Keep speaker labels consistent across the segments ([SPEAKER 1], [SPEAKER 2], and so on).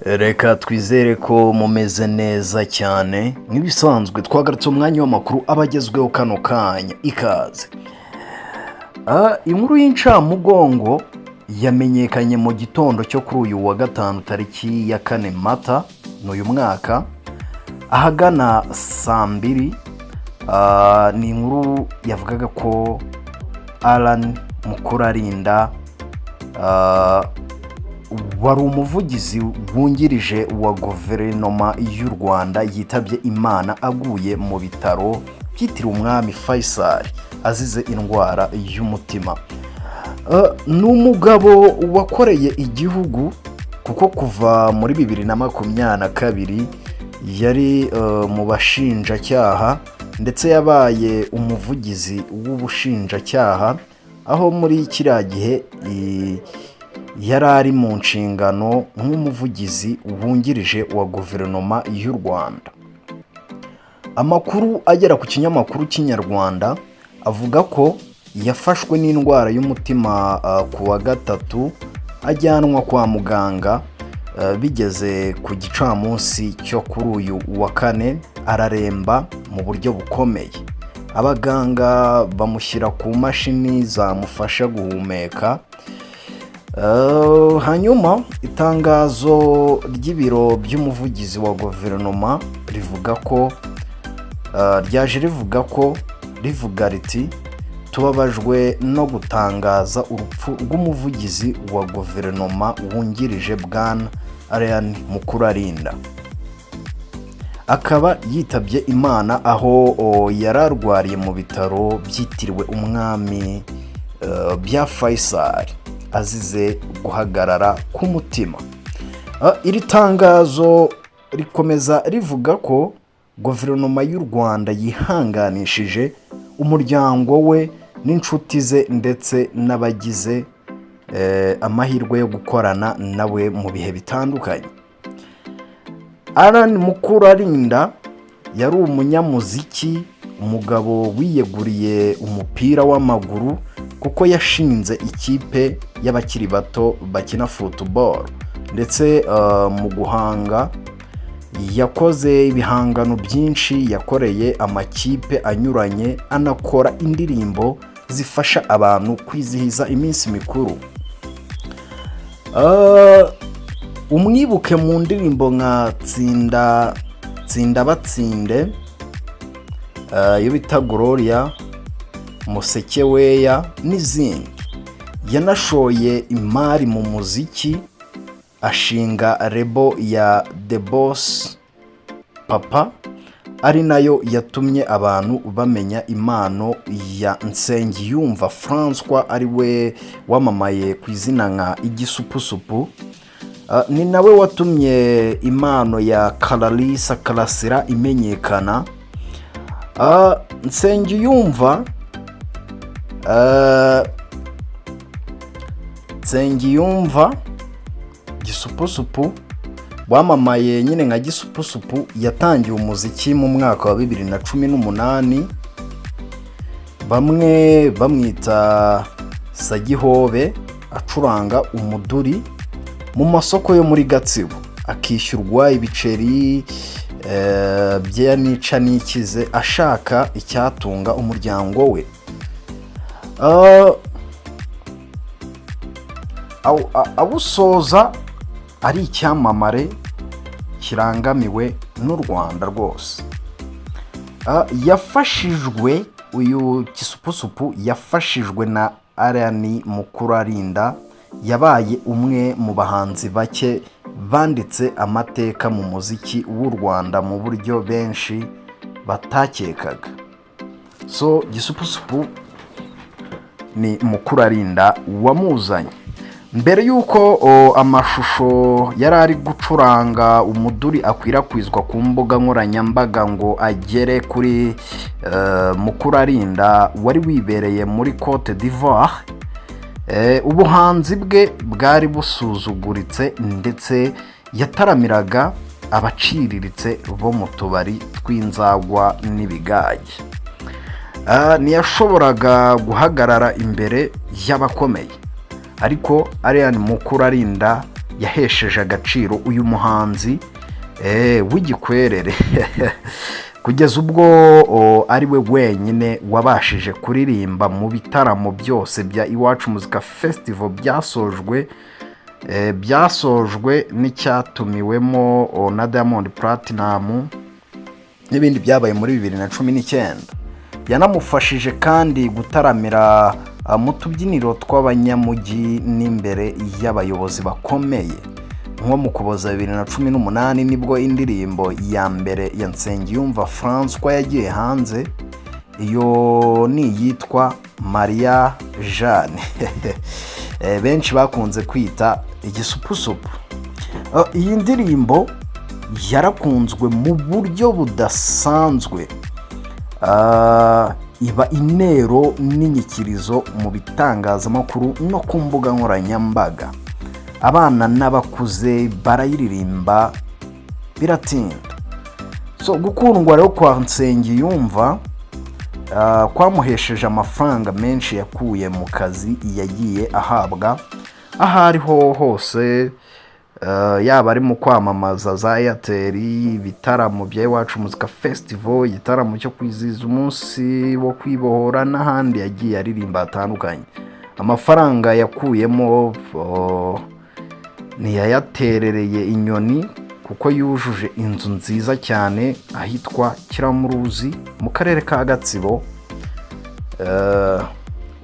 [SPEAKER 1] Reka twizere ko mumeze neza cyane. Nk'ibisanzwe, twagarutse umwanya w'amakuru aba agezweho kano kanya. Ikaze. Inkuru y'incamugongo yamenyekanye mu gitondo cyo kuri uyu wa gatanu, tariki ya 4 Mata n'uyu mwaka, ahagana saa 2. Ni inkuru yavugaga ko Alan Mukurarinda, wari umuvugizi wungirije wa guverinoma y'u Rwanda, yitabye Imana aguye mu bitaro byitiriwe Umwami Faisal azize indwara y'umutima. Ni umugabo wakoreye igihugu, kuko kuva muri 2022 yari mu bashinjacyaha, ndetse yabaye umuvugizi w'ubushinjacyaha, aho muri kiriya gihe yari ari mu nshingano nk'umuvugizi wungirije wa guverinoma y'u Rwanda. Amakuru agera ku kinyamakuru cy'Inyarwanda avuga ko yafashwe n'indwara y'umutima ku wa gatatu, ajyanwa kwa muganga, bigeze ku gicamunsi cyo kuri uyu wa kane araremba mu buryo bukomeye, abaganga bamushyira ku mashini zamufasha guhumeka. Hanyuma itangazo ry'ibiro by'umuvugizi wa guverinoma rivuga ko ryaje rivuga ko, rivuga riti: "Tubabajwe no gutangaza urupfu rw'umuvugizi wa guverinoma wungirije, Bwana Alain Mukurarinda, akaba yitabye Imana aho yari arwariye mu bitaro byitiriwe umwami bya Faisal, azize guhagarara k'umutima." Iri tangazo rikomeza rivuga ko guverinoma y'u Rwanda yihanganishije umuryango we n'inshuti ze, ndetse n'abagize amahirwe yo gukorana nawe mu bihe bitandukanye. Alan Mukurarinda yari umunyamuziki, umugabo wiyeguriye umupira w'amaguru, kuko yashinze ikipe y'abakiri bato bakina football, ndetse mu guhanga yakoze ibihangano byinshi, yakoreye amakipe anyuranye, anakora indirimbo zifasha abantu kwizihiza iminsi mikuru. Umwibuke mu ndirimbo nka "Tsinda Tsinda Batsinde", iyo bita "Gloria", "Museke Weya" n'izindi. Yanashoye imari mu muziki, ashinga label ya The Boss Papa, ari nayo yatumye abantu bamenya impano ya Nsengiyumva Francois, ari we wamamaye ku izina nka Igisupusupu. Ni nawe watumye impano ya Clarisse Karasira imenyekana. Nsengiyumva Nsengiyumva Gisupusupu, wamamaye nyine nka Gisupusupu, yatangiye umuziki mu mwaka wa 2018, bamwe bamwita Sagihobe, acuranga umuduri mu masoko yo muri Gatsibo, akishyurwa ibiceri bya nica n'ikize, ashaka icyatunga umuryango we. Awusoza ari icyamamare kirangamiwe n'u Rwanda rwose. Yafashijwe, uyu Gisupusupu yafashijwe na Alain Mukurarinda. Yabaye umwe mu bahanzi bake banditse amateka mu muziki w'u Rwanda mu buryo benshi batakekaga. So Gisupusupu ni Mukurarinda wamuzanye. Mbere y'uko amashusho yari ari gucuranga umuduri akwirakwizwa ku mbuga nkoranyambaga ngo agere kuri Mukurarinda wari wibereye muri Cote d'Ivoire, ubuhanzi bwe bwari busuzuguritse, ndetse yataramiraga abaciriritse bo mu tubari tw'inzagwa n'ibigage. Ntiyashoboraga guhagarara imbere y'abakomeye, ariko Alain Mukurarinda Yahesheje agaciro uyu muhanzi w'igikwerere kugeza ubwo ari we wenyine wabashije kuririmba mu bitaramo byose bya Iwacu Muzika Festival byasojwe n'icyatumiwemo na Diamond Platnumz n'ibindi byabaye muri 2019. Yanamufashije kandi gutaramira mu tubyiniro tw'abanyamujyi n'imbere y'abayobozi bakomeye. Nko mu Kuboza 2018 nibwo indirimbo ya mbere ya Nsengiyumva Francois yagiye hanze. Iyo ni iyitwa Maria Jeanne, benshi bakunze kwita Igisupusupu. Iyi ndirimbo yarakunzwe mu buryo budasanzwe, iba intero n'inyikirizo mu bitangazamakuru no ku mbuga nkoranyambaga. Abana n'abakuze barayiririmba biratinda. So gukundwa rero kwa Nsengiyumva kwamuhesheje amafaranga menshi yakuye mu kazi yagiye ahabwa aho ariho hose, yaba ari mu kwamamaza za Airtel, ibitaramo bya Iwacu Muzika Festival, igitaramo cyo kwizihiza umunsi wo kwibohora n'ahandi yagiye aririmba hatandukanye. Amafaranga yakuyemo ntiyayaterereye inyoni, kuko yujuje inzu nziza cyane ahitwa Kiramuruzi mu karere ka Gatsibo.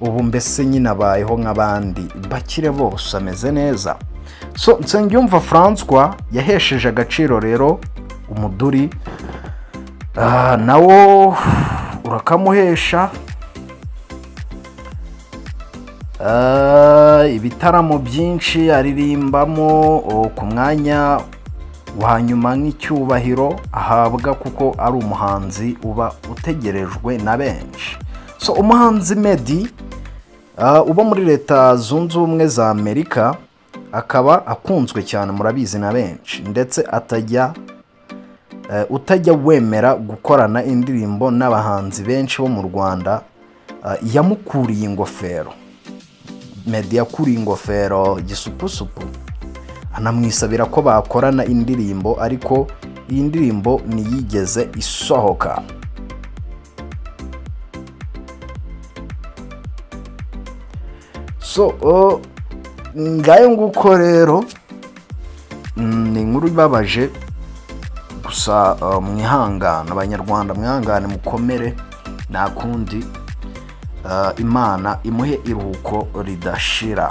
[SPEAKER 1] Ubu mbese nyine abayeho nk'abandi bakire bose, ameze neza. So Nsengiyumva Francois yahesheje agaciro rero umuduri, nawo urakamuhesha. Ibitaramo byinshi aririmbamo ku mwanya wa nyuma nk'icyubahiro ahabwa kuko ari umuhanzi uba utegerejwe na benshi. So umuhanzi Meddy uba muri Leta Zunze Ubumwe za Amerika, akaba akunzwe cyane, murabizi na benshi, ndetse atajya utajya wemera gukorana indirimbo n'abahanzi benshi bo mu Rwanda, yamukuriye ingofero. Meddy yakuriye ingofero Gisupusupu, anamwisabira ko bakorana indirimbo, ariko iyi ndirimbo ntiyigeze isohoka. So ngayo nguko rero, ni inkuru ibabaje gusa. Mwihangane Abanyarwanda, mwihangane, mukomere, nta kundi. Imana imuhe iruhuko ridashira.